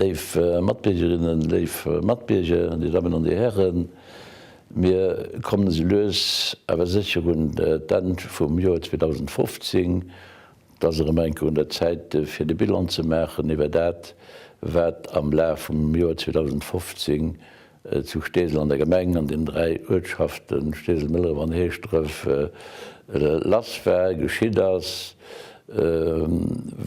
Léif Matbiergerinnen, léif Matbierger, Dir Dammen an Dir Hären, mir kommen esou lues awer sécher un d'Enn vum Joer 2015. Et ass erëm eng Kéier un der Zäit fir de Bilan ze maachen iwwer dat, wat am Laf vum Joer 2015 zu Steesel an der Gemeng, an den 3 Uertschaften Steesel, Mëlleref an Heeschdref lass war, geschitt ass,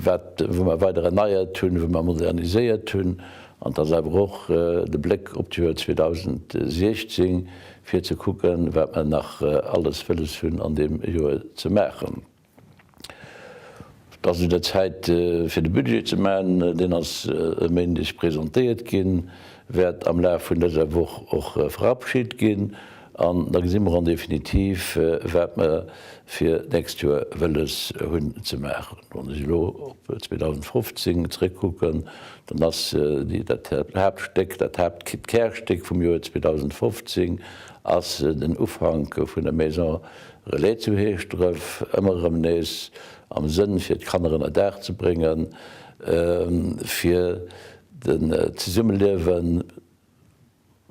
wat, wou mer weider erneiert hunn, wou mer moderniséiert hunn. An et ass awer och de Bléck op d'Joer 2016, fir ze kucken, wat mer nach alles wëlles hunn an deem Joer ze maachen. Et ass un der Zäit fir de Budget ze maachen. Deen ass e Méindeg presentéiert ginn, wäert am Laf vun dëser Woch och verabschit ginn. An da gesi mer en définitive, wat mer fir d'nächst Joer wëlles hunn ze maachen. Wann ech elo op 2015 zréckkucken, dann ass dat Haaptstéck, dat Haaptkärstéck vum Joer 2015 ass den Ufank vun der Maison Relais zu Heeschdref, ëmmer erëm nees am Sënn fir d'Kanner ënner Daach ze bréngen, fir den Zesummeliewe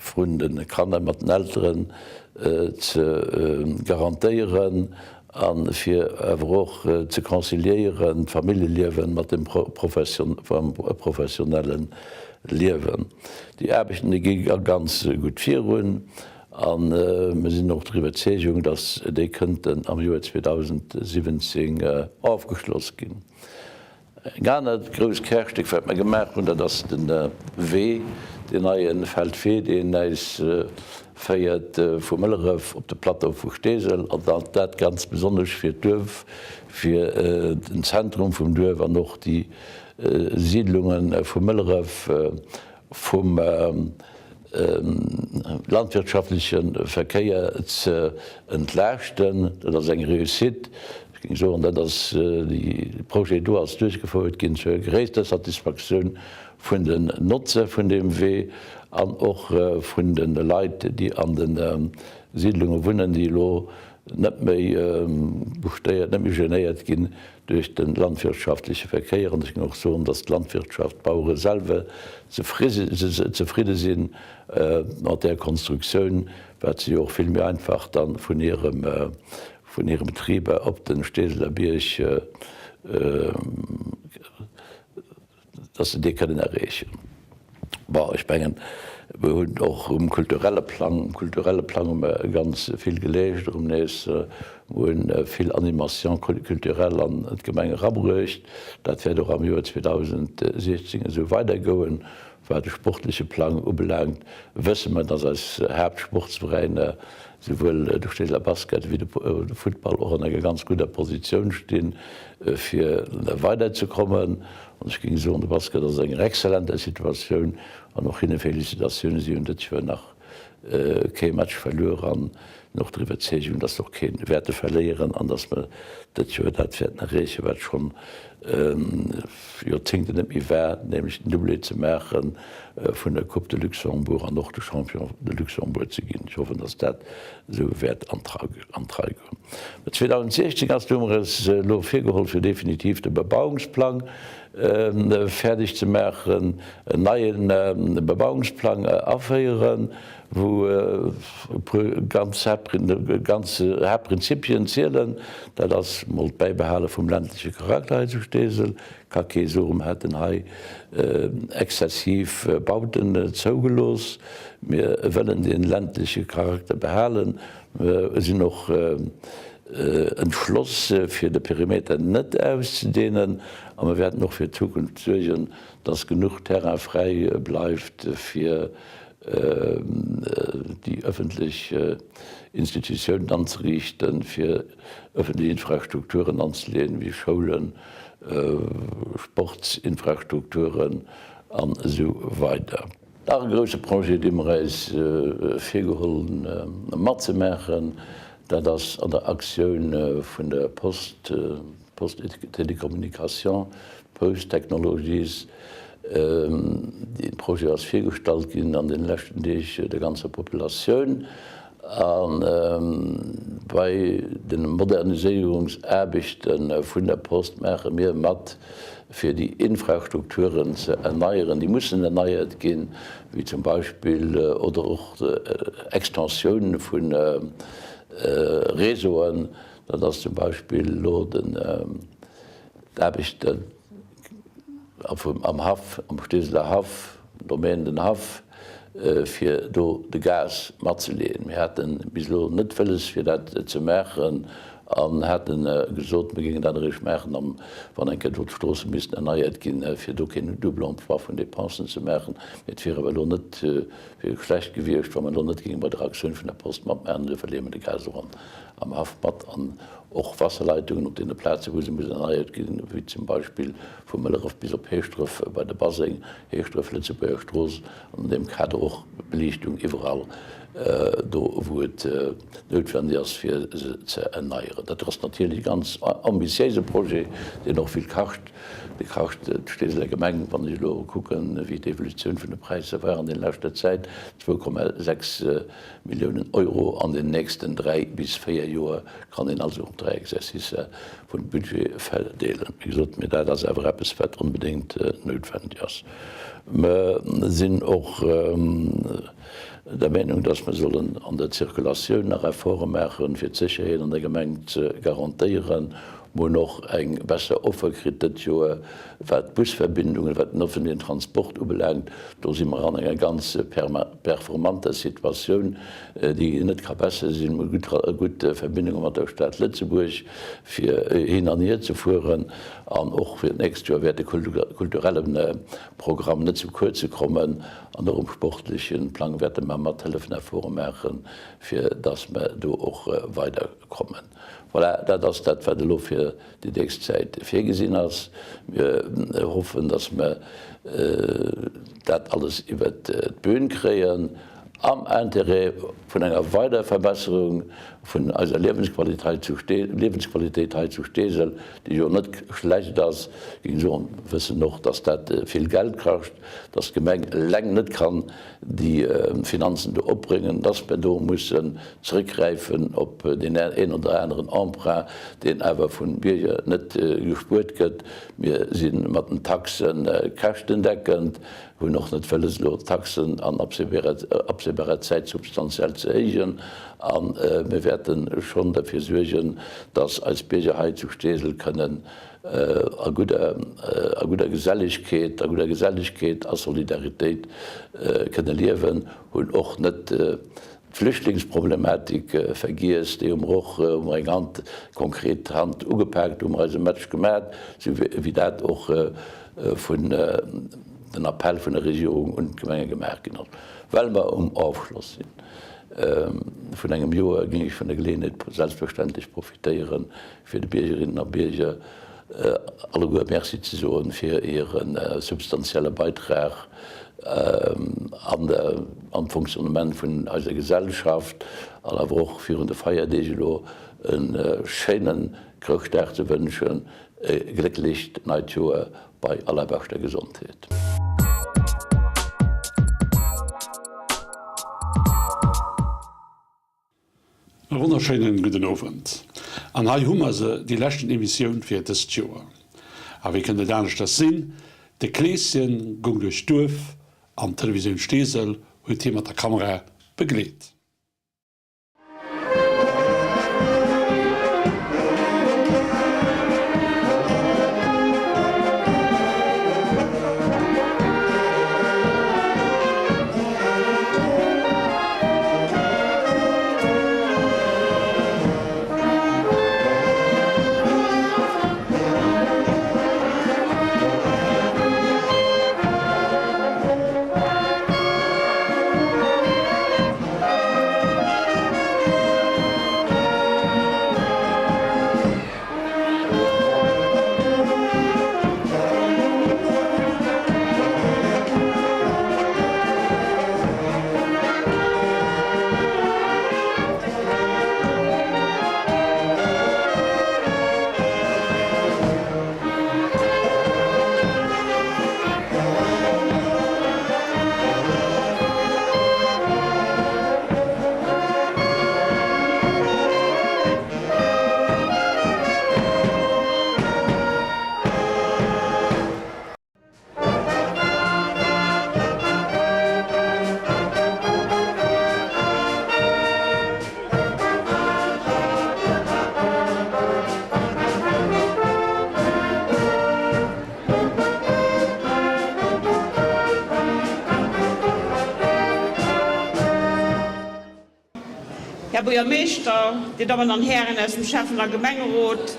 vun de Kanner mat den Elteren ze garantéieren a fir awer och ze conciliéieren d'Familljeliewe mat dem professionelle Liewen. Déi Aarbechten, déi gi ganz gutt virun. A mir sinn och der Iwwerzeegung, dass déi kënnten am Joer 2017 ofgeschloss ginn. Eng anert grousst Kärstéck, wat mer gemaach hunn, dat ass de Wee, deen neie Feldwee, deen äis féiert vu Mëlleref op de Plateau vu Steesel, an dat ganz besonnesch fir d'Duerf, fir den Zentrum vum Duerf an och déi Siidlunge vu Mëlleref vum landwirtschaftleche Verkéier ze entlaaschten. Dat ass eng Réussite. Ech géing soen, dat ass, dee Projet do ass duerchgefouert ginn zur gréisster Satisfaktioun vun den Notzer vun deem Wee an och vun de Leit, déi an de Siidlunge wunnen, déi elo net méi gestéiert, net méi genéiert ginn duerch de landwirtschaftleche Verkéier. An ech géing och soen, dass d'Landwirtschaft, d'Bauere selwer zefridde si mat där Konstruktioun, wat se jo och vill méi einfach da vun hirem, vun hire Betriber op de Steeseler Bierg, dass se dee kënnen erreechen. Bon, ech mengen, mir hunn och um kulturelle Plang, um kulturelle Plang hu mer ganz vill geleescht erëm nees. Mir hu vill Animation culturelle an d'Gemeng erabruecht. Dat wäert och am Joer 2016 esou weidergoen. Wat de sportleche Plang ubelaangt, wësse mer, dass eis Haaptsportsveräiner, souwuel de Steeseler Basket wéi de Futtball, och an enger ganz gudder Positioun stinn, fir weiderzekommen. An ech géing soen, de Basket ass an enger exzellenter Situatioun an och hinne Félicitatiounen, si hunn dëst Joer nach kee Match verluer an sinn och der Iwwerzeegung, dass se och kee wäerte verléieren an dass mer dëst Joer dat wäerten erreechen, wat schonn Joerzéngten net méi war, nämlech den Doublé ze maache vun der Coupe de Luxembourg an och de Champion de Luxembourg ze ginn. Ech hoffen, dass dat esou wäert an d'Rei goen. 2016 ass du mer es elo virgeholl fir definitiv de Bebauungsplang fäerdeg ze maachen, en neie Bebauungsplang aféieren, wou e puer ganz Haaptprinzipien zielen. Dat ass mol d'Bäibehale vum ländleche Charakter hei zu Steesel. Ka kee soen, mer hätten hei exzessiv Bauten zougelooss. Mir wëllen dee ländleche Charakter behalen. Mir sinn och entschloss, fir de Perimeter net auszedehnen a mir wäerten och fir d'Zukunft suergen, dass genuch Terrain fräi bleift, fir déi ëffentlech Institutiounen anzeriichten, fir ëffentlech Infrastrukturen anzeleeën, wéi Schoulen, Sportsinfrastrukturen an esou weider. Nach e grousse Projet, dee mer eis virgeholl hunn matzemaachen, dat ass an der Aktioun vun der Post, Poste et Télécommunications, Post Technologies. Dee Projet ass virgestallt ginn an deene leschten Deeg der ganzer Populatioun. A bei de Moderniséierungsaarbechte vun der Post maache mir mat, fir déi Infrastrukturen ze erneieren, déi mussen erneiert ginn, wéi zum Beispill oder och Extensioun vu Réseauen. Dat ass zum Beispill elo d'Aarbechten am Haff, am Steeseler Haff, Domaine Den Haff, fir do de Gas matzeleeën. Mir hate bis elo net wëlles fir dat ze maachen an hate gesot, mir géingen dat eréischt maachen, wann eng Kéier do d'Stroosse missten erneiert ginn, fir do keen Double emploi vun Dépensen ze maachen. Mee et wier awer elo net schlecht gewiescht, wa mer elo net géinge bei der Aktioun vun der Post matmaachen. Duerfir leeë mer de Gas och am Haff mat an och Wasserleitungen op deene Plazen, wou se mussen erneiert ginn, wéi zum Beispill vu Mëlleref bis op Heeschdref bei de Baseng, Heeschdref, Lëtzebuerger Strooss, an an deem Kader och Beliichtung iwwerall do, wou et noutwendeg ass, fir se ze erneieren. Dat ass natierlech e ganz ambitiéise Projet, deen och vill kascht. Dee kascht d'Steeseler Gemeng, wann ech elo kucken, wéi d'Evolutioun vun de Präisser war an der leschter Zäit, 2,6 Milliounen Euro an den nächsten 3 bis 4 Joer kann een also op 3 Exercicer vum Budget verdeelen. Wéi gesot, mee dat ass awer eppes, wat onbedéngt noutwendeg ass. Mer sinn och der Meenung, dass mer sollen an der Zirkulatioun nach Efforte maachen, fir d'Sécherheet an der Gemeng ze garantéieren. Mer hunn och eng besser Offer kritt dët Joer, wat d'Busverbindungen, wat den öffentlichen Transport ubelaangt. Do si mer an enger ganz performanter Situatioun, déi net ka besser sinn. Mer hu gutt Verbindunge mat der Stad Lëtzebuerg, fir hin an hier ze fueren. An och fir d'nächst Joer wäert de kulturelle Programm net zu kuerze kommen. An och um sportleche Plang wäerte mer mathëllefen, Efforte maachen, fir dass mer do och weiderkommen. Voilà, dat ass dat, wat elo fir déi nächst Zäit virgesinn ass. Mir hoffen, dass mer dat alles iwwert d'Bühn kréien am Intérêt vun enger weiderer Verbesserung vun eiser Liewensqualitéit hei zu Steesel, déi jo net schlecht ass. Géing soen, wëssen och, dass dat vill Geld kascht, dass d'Gemeng eleng net kann déi Finanzen do opbréngen, dass mer do mussen zrëckgräifen op deen een oder aneren Emprunt, deen awer vun Bierger net gespuert gëtt. Mir si mat den Taxe käschtendeckend, hunn och net wëlles elo d'Taxen an absehbarer Zäit substantiell ze héijen a mir wäerte schonn derfir suergen, dass eis Bierger hei zu Steesel kënnen a gudder, a gudder Gesellegkeet, a gudder Gesellegkeet a Solidaritéit kënne liewen, hunn och net d'Flüchtlingsproblematik vergiess, déi hu mer och, hu mer eng Hand, konkret Hand ugepaakt, hu mer eise Match gemat, sou wéi dat och vun den Appell vun der Regierung un d'Gemenge gemaach ginn ass. Well mer um Ofschloss sinn vun engem Joer, géing ech vun der Geleeënheet selbstverständlech profitéieren, fir de Biergerinnen a Bierger alleguer Merci ze soen fir hire substantielle Beitrag an am Fonctionnement vun eiser Gesellschaft an awer och virun de Feierdeeg elo e schéine Chrëschtdag ze wënschen, e glécklecht neit Joer bei allerbeschter Gesondheet. E wonnerschéinen gudden Owend. An hei hu mer se, déi leschten Emissioun fir dëst Joer. A wéi kënnt et aneschters sinn, de Kleeschen goung duerch d'Duerf an d'Televisioun Steesel huet hie mat der Kamera begleet. Buergermeeschter, Dir Dammen an Hären aus dem Schäffen a Gemengerot,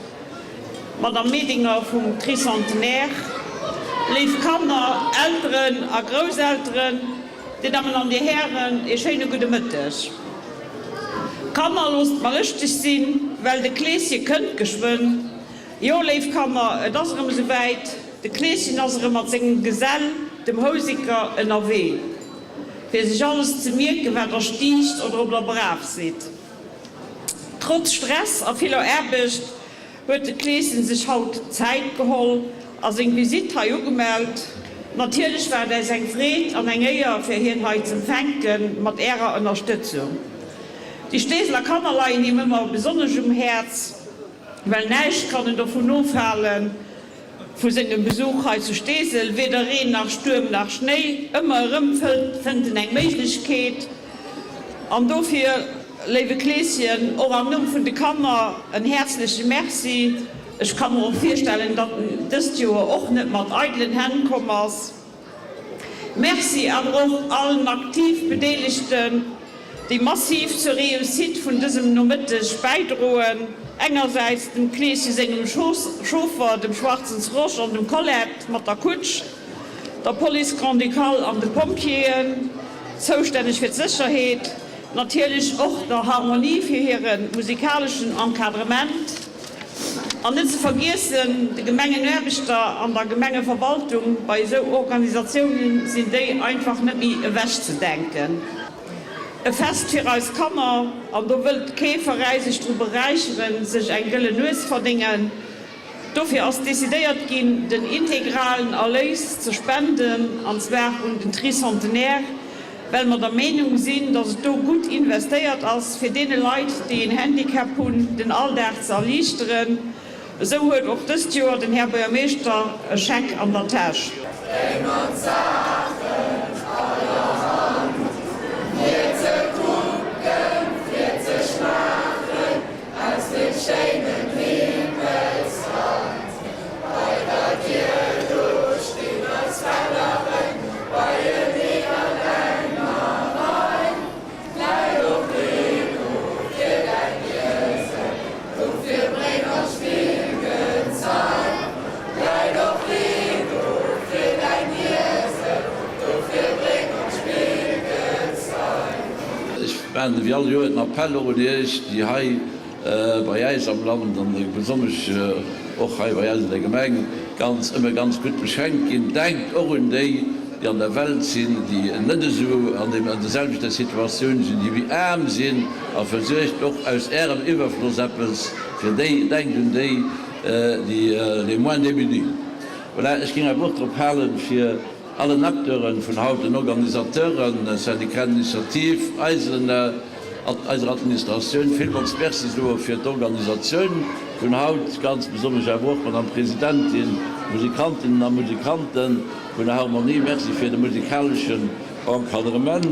Madame Medinger vum Tricentenaire, léif Kanner, Elteren a Grousselteren, Dir Dammen an Dir Hären, ee schéine gudde Mëtteg. Kanner, loosst mer lëschteg sinn, well de Kleeschen kënnt geschwënn. Jo, léif Kanner, et ass erëm esou wäit, de Kleeschen ass erëm mat sengem Gesell, dem Houseker, ënnerwee, fir sech alles ze mierken, wat der stiicht oder ob der brav sidd. Trotz Stress a viller Aarbecht huet de Kleeschen sech haut Zäit geholl a seng Visitt hei ugemellt. Natierlech war et äis eng Freed an eng Éier fir hien hei z'empfänken, mat ärer Ënnerstëtzung. Déi Steeseler Kanner leien him ëmmer besonnesch um Häerz, well näischt kann en dovun ofhalen, Vu sengem Besuch hei zu Steesel, weder Reen nach Stuerm nach Schnéi, ëmmer erëm fënnt en eng Méiglechkeet. An dofir, léiwe Kleeschen, och am Numm vun de Kanner en häerzleche Merci. Ech ka mer och virstellen, datt en dëst Joer och net mat eidelen Hänn komm ass. Merci awer och allen aktiv Bedeelegten, déi massiv zur Réussite vun dësem Nomëtteg bäidroen, engersäits dem Kleesche sengem Chauffer, dem Schwarzens Rosch an dem Colette mat der Kutsch, der Police Grand-Ducale an de Pompjeeën, zoustänneg fir d'Sécherheet, natierlech och der Harmonie fir hire musikaleschen Encadrement. An net ze vergiessen de Gemengenaarbechter an der Gemengeverwaltung, bei esou Organisatiounen sinn déi einfach net méi ewechzedenken. E Fest fir eis Kanner, an do wëllt kee Veräi sech dru beräicheren, sech eng gëllen Nues verdéngen. Dofir ass decidéiert ginn, den integralen Erléis ze spenden, an zwar un den Tricentenaire. Well mer der Meenung sinn, dass et do gutt investéiert ass, fir deene Leit, déi en Handicap hunn, den Alldag ze erliichteren. Esou huet och dëst Joer den Här Buergermeeschter e Scheck an der Täsch. Bréng ons Saachen allerhand, fir ze kucken, fir ze schmaachen, aus dem schéinen Himmelsland. Bei der Dier do stinn eis Telleren beieneen an enger Rei. Läit och Lego fir däin Iesel, dofir bréng ons Spillgezei. Läit och Lego fir däin Iesel, dofir bréng ons Spillgezei. Ech maachen ewéi all Joer den Appell och un Iech, déi hei bei äis am Land an besonnesch och hei bei äis an der Gemeng ganz ëmmer ganz gutt beschenkt ginn. Denkt och un déi, déi an der Welt sinn, déi net esou an deem an der selwechter Situatioun sinn, déi méi aarm sinn, a versuergt och aus Ärem Iwwerfloss eppes fir déi. Denkt un déi, déi les moins démunis. Voilà, ech géing awer och drop halen, fir allen Acteuren vun haut, den Organisateuren, Syndicat d'Initiative, eisen, eiser Administratioun villmools Merci soe fir d'Organisatioun vun haut, ganz besonnesch awer och Madame Presidentin, Musikantinnen a Musikante vun der Harmonie Merci fir de musikaleschen Encadrement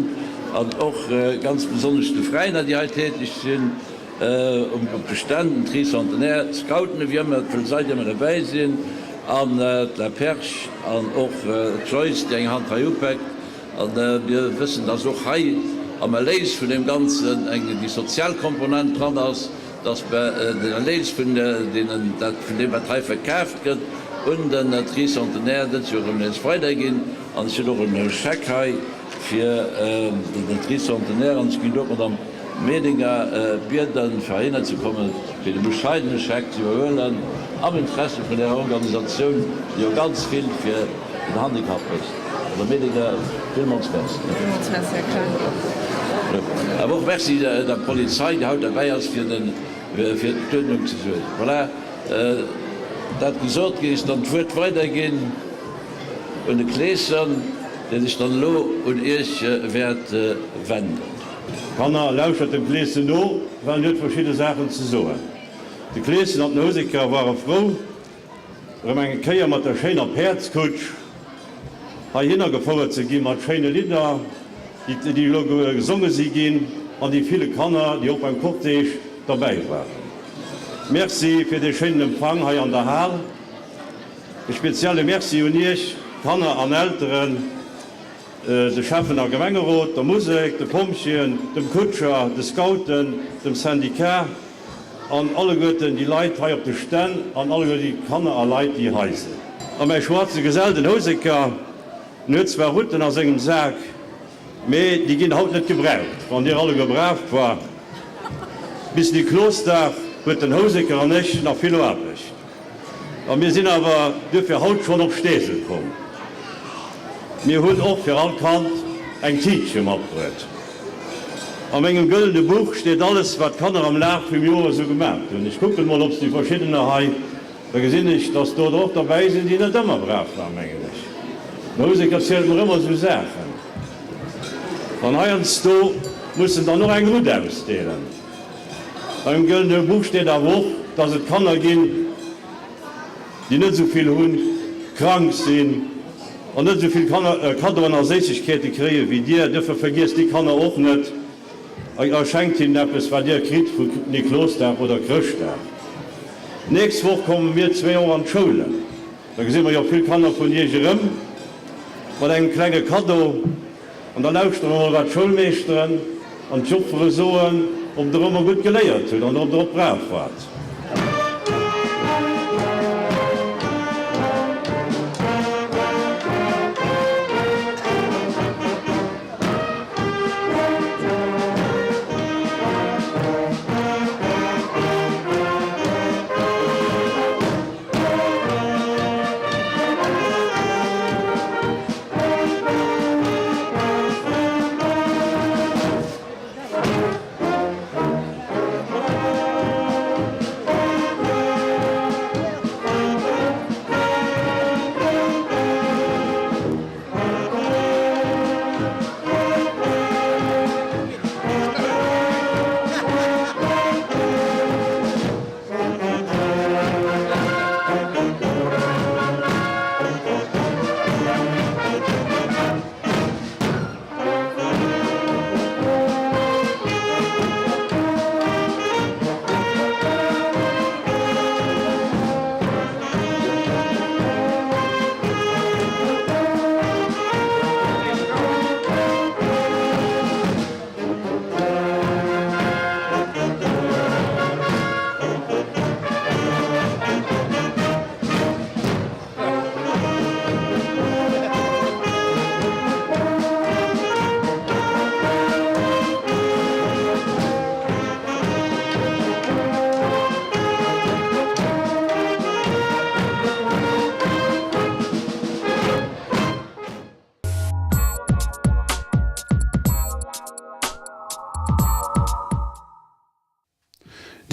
an och ganz besonnesch de Veräiner, déi hei täteg sinn, op de Stänn, den Tricentenaire, d'Scouten ewéi ëmmer, d'Wëll Sait ëmmer derbäi sinn an d'La Perche an och d'Joyce, déi eng Hand hei upäkt. A mir wëssen, dass och hei am Erléis vun deem Ganzen eng déi sozial Komponent dran ass, dass mer den Erléis vun deenen, dat vun deem wat hei verkaaft gëtt, un den Tricentenaire dës Joer erëm nees weiderginn. An ech hunn och e Scheck hei fir den Tricentenaire an ech ginn do d'Madame Medinger bieden, fir heihinner ze kommen, fir de bescheidene Scheck ze iwwerhuelen am Interesse vun ärer Organisatioun, déi jo ganz vill fir den Handicap mécht. Madame Medinger, villmools Merci. Villmools Merci, Här Klein. Awer och Merci der Polizei, déi haut derbäi ass, fir d'Uerdnung ze suergen. Voilà, dat gesot, géif ech dann d'Wuert weiderginn un de Kleeschen, dee sech dann elo un Iech wäert wenden. Kanner, lauschtert dem Kleeschen no, well en huet verschidde Saachen ze soen. De Kleeschen an den Houseker ware frou, erëm eng Kéier mat der schéiner Päerdskutsch heihinner gefouert ze ginn, mat schéine Lidder, déi elo gesonge si ginn, an déi ville Kanner, déi och beim Cortège derbäi waren. Merci fir dee schéinen Empfang hei an der Hal. E spezielle Merci un Iech, Kanner an Elteren. de Schäffen a Gemengerot, der Musek, de Pompjeeën, dem Kutscher, de Scouten, dem Syndicat an alleguerten déi Leit hei op de Stänn an alleguer déi Kanner a Leit, déi hei sinn. A mäi schwaarze Gesell, den Houseker, en huet zwar Rutten a sengem Sak, mee déi ginn haut net gebraucht, wann dir alleguer brav war. Bis Niklosdag huet den Houseker an ech nach vill Aarbecht. A mir sinn awer duerfir haut schonn op Steesel komm. Mir hunn och fir all Kand eng Tiitche matbruet. A mengem gëllene Buch steet alles, wat d'Kanner am Laf vum Joer esou gemaacht hunn. Ech kucken mol op déi verschiddener hei, da gesinn ech, dass do der och derbäi sinn, déi net ëmmer brav waren, mengen ech. D'Musek erzielt mer ëmmer esou Saachen. An heiansdo muss en dann och eng Rutt ausdeelen. Am Gëllene Buch steet awer och, dass et Kanner ginn, déi net esou vill hunn, krank sinn an net esou vill Kaddoen a Séissegkeete kréie wéi dir. Duerfir vergiesst déi Kanner och net a schenkt hinnen eppes, wat dir kritt vu Niklosdag oder Chrëschtdag. D'nächst Woch komme mir zwéi och an d'Schoulen. Da gesi mer jo vill Kanner vun iech erëm mat engem klenge Kaddo. An da lauschtere mer mol wat d'Schoulmeeschteren an d'Joffere soen, ob der ëmmer gutt geléiert hutt an ob der och brav waart.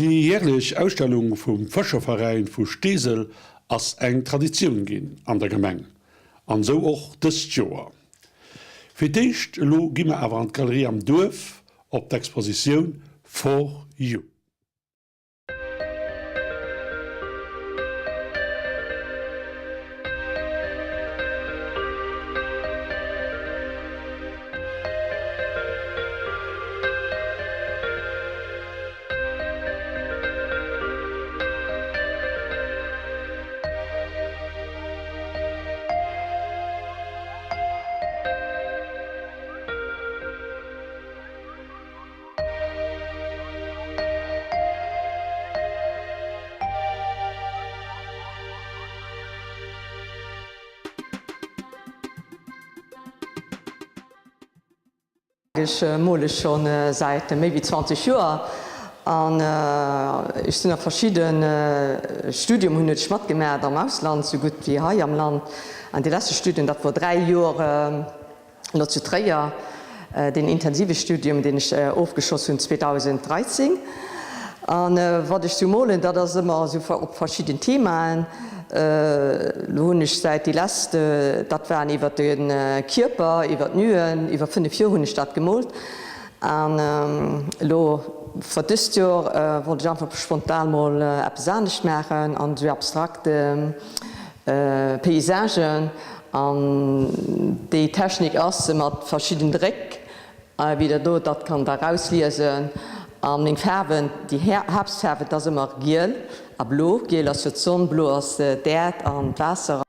Déi järlech Ausstellung vum Fëscherveräin vu Steesel ass eng Traditioun ginn an der Gemeng, an esou och dëst Joer. Fir d'éischt elo gi mer awer an d'Galerie am Duerf op d'Expositioun For You. Ech mole scho säit méi wéi 20 Joer an ech sinn a verschidde Studium hunn ech matgemaat am Ausland sou gutt wéi hei am Land. An dee leschte Studium dat wor 3 Joer Elo zu Tréier, deen intensive Studium, deen ech ofgeschloss hunn 2013. A wat ech sou molen, dat ass ëmmer esou op verschidden Themaen. Elo hunn ech säit déi lesst, dat waren iwwer de Kierper, iwwer d'Nuen, iwwer 5 Joer hunn ech dat gemoolt. An elo fir dëst Joer wollt ech einfach spontan mol eppes anescht maachen an esou abstrakt Paysagen an déi Technik ass se mat verschidden Dréck, wéi der do dat kann da rausliesen. An meng Faarwen, déi Haaptfaarwen, dat ass ëmmer giel a blo. Giel ass jo d'Sonn, blo ass d'Äerd an d'Waasser.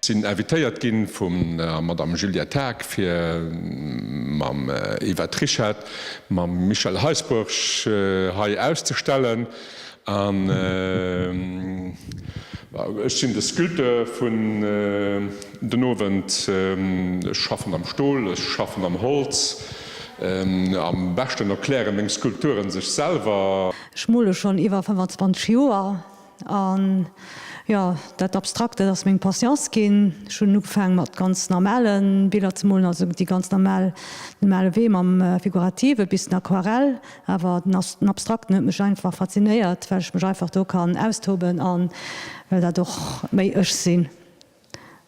Sinn invitéiert ginn vum der Madame Juliette Haag fir mam Eva Trichet, mam Michel Heisbourg hei auszestellen. An ech sinn de Sculpteur vun den Owend. Ech schaffen am Stol, ech schaffen am Holz. Am beschten erkläre meng Skulpturen sech selwer. Ech mole schonn iwwer 25 Joer An jo, dat Abstrakt, dat ass meng Patience ginn. Ech hunn ugefaangen mat ganz normale Biller ze molen, also déi ganz normal, den normale Wee mam Figurative bis den Aquarell. Awer den Abstrakten huet mech einfach faszinéiert, well ech mech einfach do kann austoben an well dat och méi ech sinn.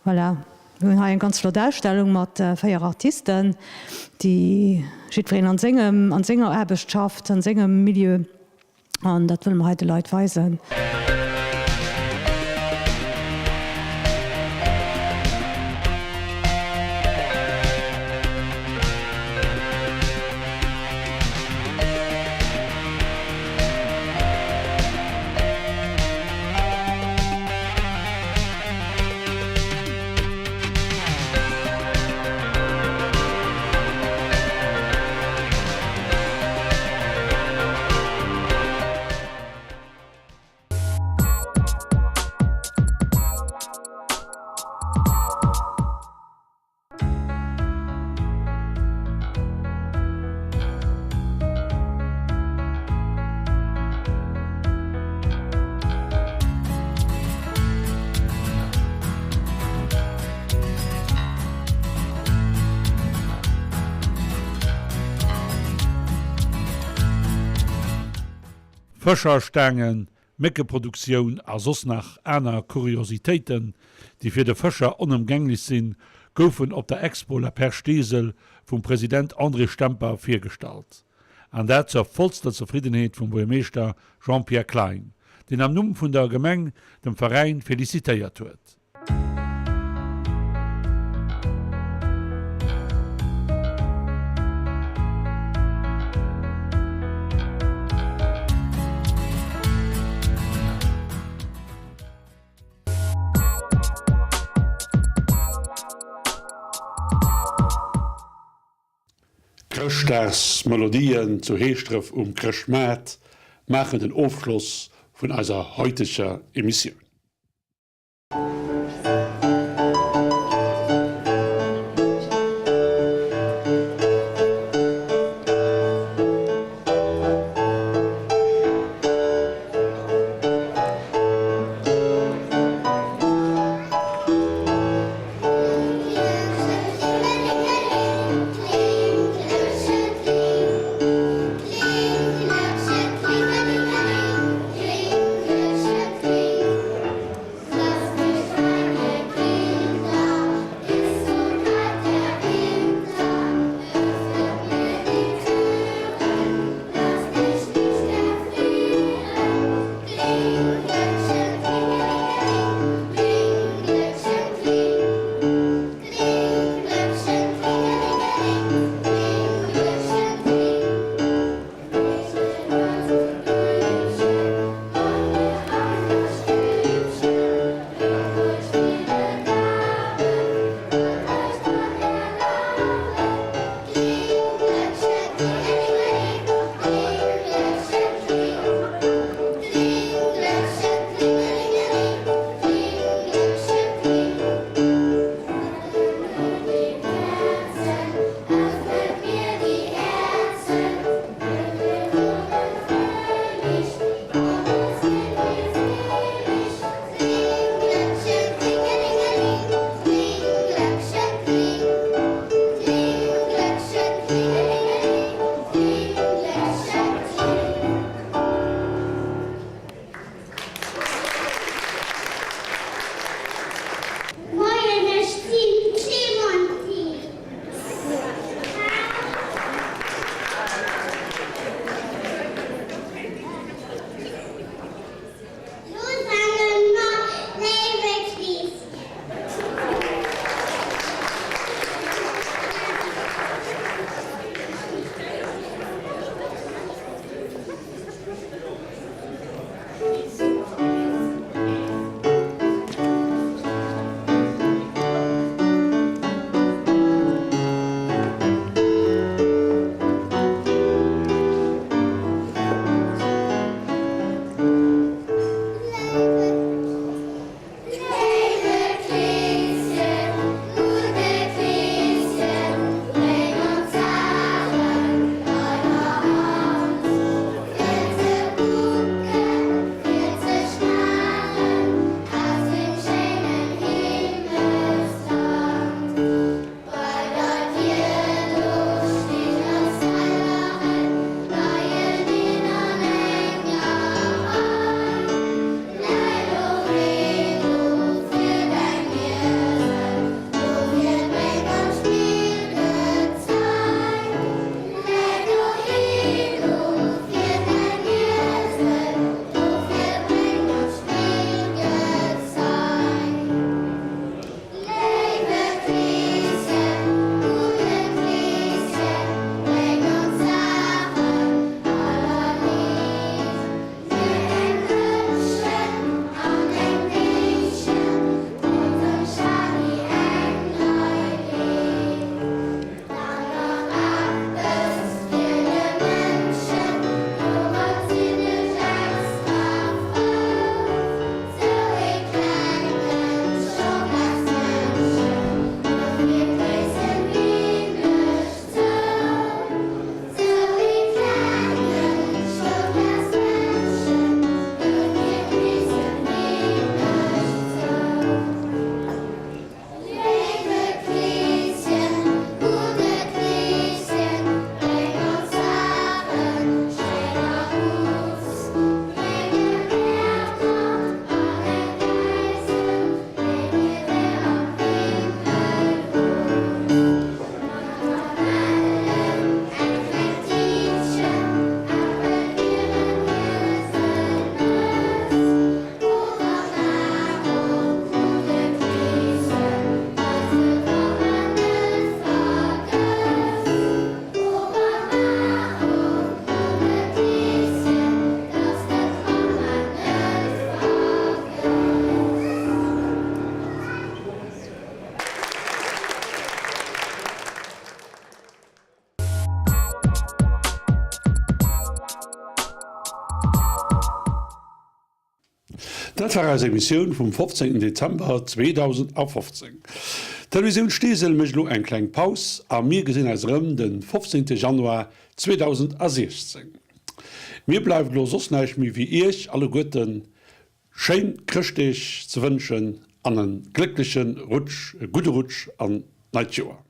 Voilà, mir hunn hei eng ganz flott Ausstellung mat 4 Artisten, déi jiddwereen an sengem, an senger Aarbecht schafft, an sengem Milieu. An dat wëlle mer hei de Leit weisen. Fëscherstaangen, Méckeproduktioun a soss nach aner Kuriositéiten, déi fir de Fëscher onëmgänglech sinn, goufen op der Expo La Perche Steesel vum President André Stemper virgestallt. An dat zur vollster Zefriddenheet vum Buergermeeschter Jean-Pierre Klein, deen am Numm vun der Gemeng dem Veräin felicitéiert huet. Chrëschtdagsmelodien zu Heeschdref um Chrëschtmaart maachen den Ofschloss vun eiser heuteger Emissioun. Dat war eis Emissioun vum 15 Dezember 2015. D'Televisioun Steesel mécht elo eng kleng Paus a mir gesinn eis erëm de 15 Januar 2016. Mir bleift elo soss näischt méi wéi Iech alleguerten schéin Chrëschtdeeg ze wënschen an en glécklechen Rutsch, e gudde Rutsch an d'neit Joer.